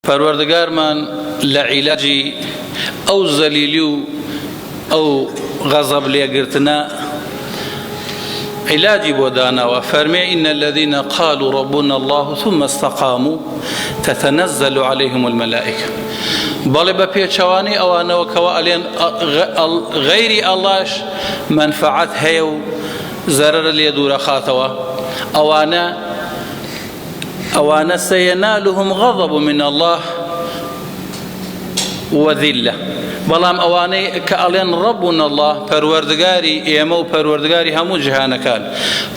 پەروەردگارمان لە عیلاجی ئەو زەلیلی و ئەو غەزەب لێگرتنە علاجی بۆ داناوە فەرمێ إن الذين قالوا ربنا الله ثم استقاموا تتنزل عليهم الملائكة بەڵێ بە پێچەوانەی ئەوانەوە کەوا ئەلێن غەیری ئەڵاش مەنفەعەت هەیە و زەرەر لێ دوورەخاتەوە ئەوانە ئەوانە سەینالهم غضب من اللە وذلە بەڵام ئەوانەی کە ئەڵێن ڕەبونا اللە پەروەردگاری ئێمە و پەروەردگاری هەموو جیهانەکان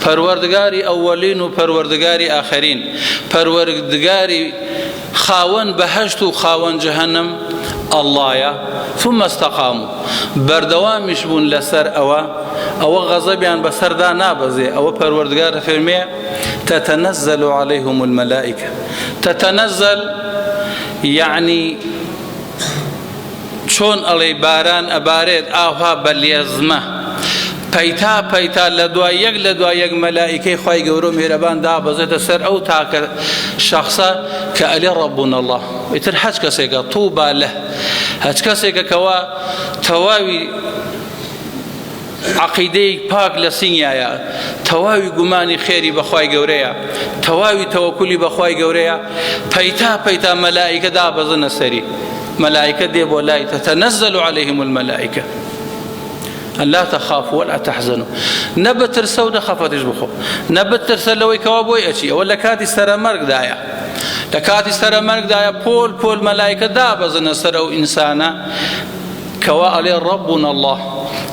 پەروەردگاری ئەوەلین و پەروەردگاری ئاخرین پەروەردگاری خاوەن بەهەشت و خاوەن جەهەنم اللەیە ثم استقاموا بەردەوامیش بوون لەسەر ئەوە ئەوە غەزەبیان بەسەردا نابەزێ ئەوە پەروەردگار دەفەرمێ تتنزل عليهم الملائكة تتنزل يعني چۆن ئەڵێی باران ئەبارێت ئاوها بە لێزمە پەیتا پەیتا لە دوای یەک لە دوای یەک مەلائیکەی خوای گەورە و میهرەبان دابەزێتە سەر ئەو تاکە شەخسە کە ئەلێ ڕەبونا اللە ئیتر هەچ کەسێکە طوبا لە هەچ کەسێکە کەوا تەواوی عەقیدەیەک پاک لە سینگیایە، تەواوی گومانی خێری بە خوای گەورەیە، تەواوی تەوەکولی بە خوای گەورەیە، پەیتا پەیتا مەلائیکە دابەزنە سەری، مەلائیکە دێ بۆ لای تتنزل علیهم الملائکە ان لا تخافوا ولا تحزنوا نە بترسە و نە خەفەتیش بخۆ نە بترسە لەوەی کەوا بۆی ئەچی ئەوە لە کاتی سەرەمەرگدایە لە کاتی سەرەمەرگدایە پۆل پۆل مەلایکە دابەزنە سەر ئەو ئینسانە کوا ئەڵێ ربنا اللە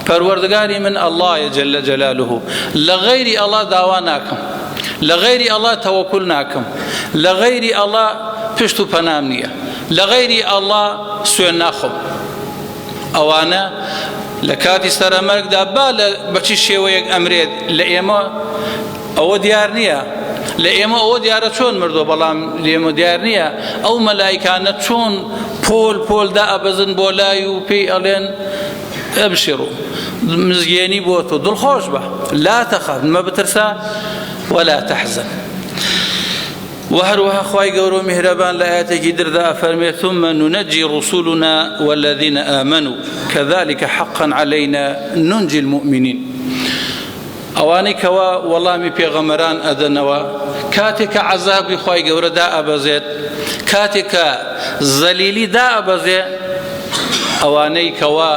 پەروەردگاری من اللە یە جل جلاله لە غەیری اللە داوا ناکەم لە غەیری اللە تەوەکول ناکەم لە غەیری اللە پشت و پەنام نییە لە غەیری اللە سوێن ناخۆم ئەوانە لە کاتی سەرەمەرگدا با لە بەچی شێوەیەک ئەمرێت لە ئێمە ئەوە دیار نییە لە ئێمە ئەوە دیارە چۆن مردووە بەڵام لێمە دیار نییە ئەو مەلایکانە چۆن پۆل پۆل دائەبەزن بۆ لای و پێی ئەڵێن ابشروا مزگێنی بۆ تۆ دڵخۆش بە لا تخف مە بترسە ولا تحزن وهروها خی گەورە و میهرەبان لە ئاەتێکی دردا ئەفەرمێ ثم ننجي رسلنا والذين آمنوا كذلك حقا علينا ننجي المؤمنين ئەوانەی کەوا وەڵامی پێغەمبەران ئەدەنەوە کاتێک کە عەزابی خوای گەورە دائەبەزێت، کاتێک کە زەلیلی دائەبەزێ، ئەوانەی کەوا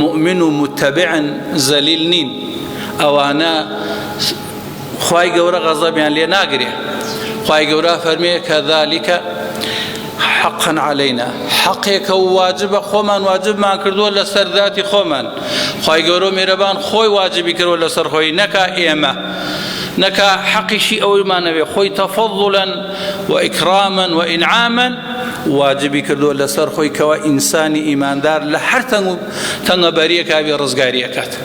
موئمن و متەبعن زەلیل نین، ئەوانە خوای گەورە غەزەبیان لێ ناگرێ. خوای گەورە فەرمێ کەذالک حقا علینا حەقێکە و واجبە خۆمان واجبمان کردووە لەسەر ذاتی خۆمان خوای گەورە و میرەبان خۆی واجبی کردووە لەسەر خۆی نەکا ئێمە نەکا حەقیشی ئەومانەوێ خۆی تەفەضلا و ئیکراما و ئینعاما واجبی کردووە لەسەر خۆی کەوا ئینسانی ئیماندار لە هەر تەنگ و تەنگەبەریەکا بێ ڕزگاری ئەکات.